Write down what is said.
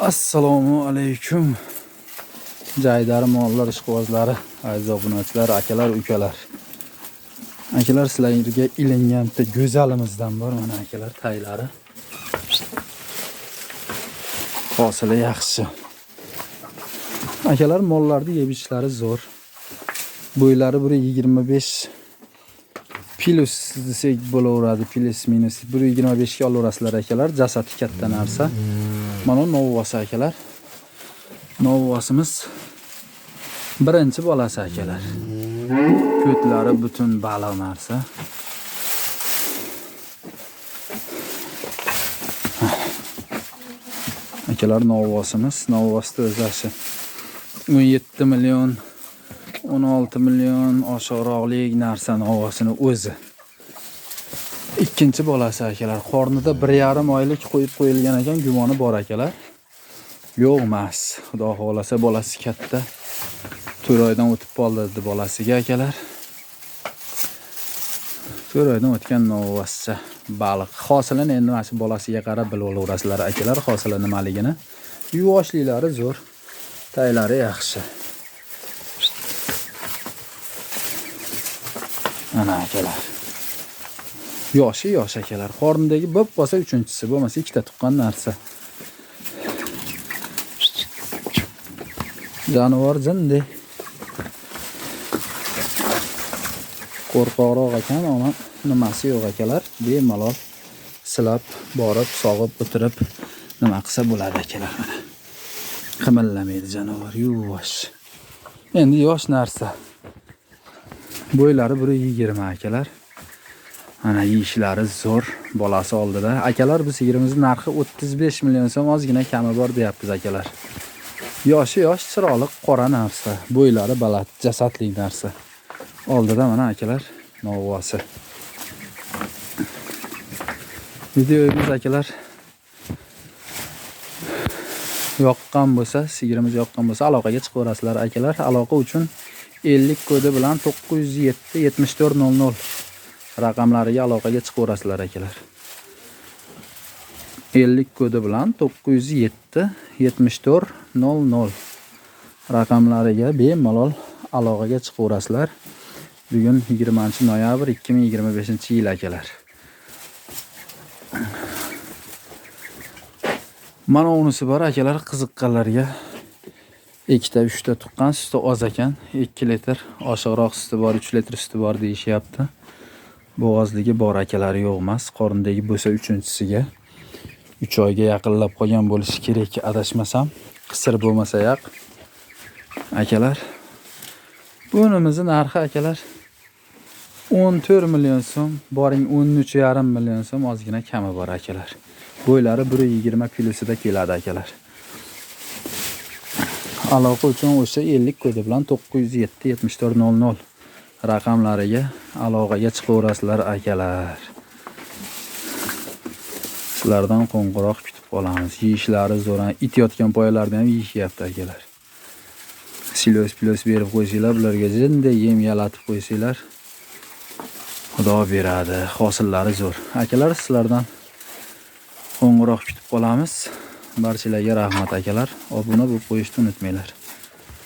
Assalomu alaykum. Jaydari mollar ishqibozlari, aziz obunachilar, akalar, ukalar. Akalar, sizlarga ilingan bitta go'zalimizdan bor mana akalar, taylari. Hosili yaxshi. Akalar, mollarni yeb ichishlari zo'r. Bo'ylari 1.25 plus desak bo'laveradi, plus minus 1.25 ga olaverasizlar akalar. Jasadi katta narsa. Mana novvosi akalar. Novvosimiz birinchi bolasi akalar. Ko'tlari butun baliq narsa. Akalar, novvosimiz, novvosni o'zi 17 million 16 million oshiqroqlik narsa novvosini o'zi. Ikkinchi bolasi akalar. Qornida 1,5 oylik qo'yib qo'yilgan ekan, gumoni bor akalar. Yo'q emas. Xudo xohlasa bolasi katta. 4 oydan o'tib qoldi dedi bolasiga akalar. 4 oydan o'tgan novvoscha baliq. Hosilini endi mana shu bolasiga qarab bilib olaverasizlar akalar, hosili nimaligini. Yuvoshliklari zo'r. Taylari yaxshi. Ana akalar. Yoshi yosh akalar. Qornidagi bo'p qolsa uchinchisi, bo'lmasa ikkita tuqqan narsa. Jonivor jindi. Qo'rqoqroq ekan, ammo nimasi yo'q akalar. Bemalol silab, borib, sog'ib, o'tirib nima qilsa bo'ladi akalar mana. Qimirlamaydi jonivor, yuvosh. Endi yosh narsa. Bo'ylari 1.20 akalar. Mana yeyishlari zo'r bolasi oldida. Akalar, bu sigirimizning narxi 35 million so'm, ozgina kami bor deyapmiz akalar. Yoshi yosh, chiroyli qora narsa, bo'ylari baland, jasadli narsa. Oldida mana akalar novvosi. Videomiz akalar yoqqan bo'lsa, sigirimiz yoqqan bo'lsa aloqaga chiqaverasizlar akalar. Aloqa uchun 50 kodi bilan 907 74 00 raqamlariga aloqaga chiqaverasizlar akalar. 50 kodi bilan 907 74 00 raqamlariga bemalol aloqaga chiqaverasizlar. Bugun 20 noyabr 2025 yil akalar. Mana unisi bor akalar, qiziqqanlarga. 2ta 3ta tuqqan, suti oz ekan. 2 litr oshiqroq suti bor, 3 litr suti bor deyishyapti. Bo'g'ozligi bor akalar, yo'q emas. Qornidagi bo'lsa uchinchisiga 3 oyga yaqinlab qolgan bo'lishi kerak adashmasam. Qisir bo'lmasa yoq akalar. Bunimizni narxi akalar 14 million so'm, boring 13,5 million so'm, ozgina kami bor akalar. Bo'ylari 1.20 plusida keladi akalar. Aloqa uchun o'sha 50 kodi bilan 907 74 00 raqamlariga aloqaga chiqaverasizlar akalar. Sizlardan qo'ng'iroq kutib qolamiz. Yeyishlari zo'r, it yotgan poyalarni ham yeyishyapti akalar. Silos pilos berib qo'ysanglar, bularga jinday yem yalatib qo'ysanglar, Xudo beradi. Hosillari zo'r. Akalar, sizlardan qo'ng'iroq kutib qolamiz. Barchalarga rahmat akalar. Obuna bo'lib qo'yishni unutmanglar.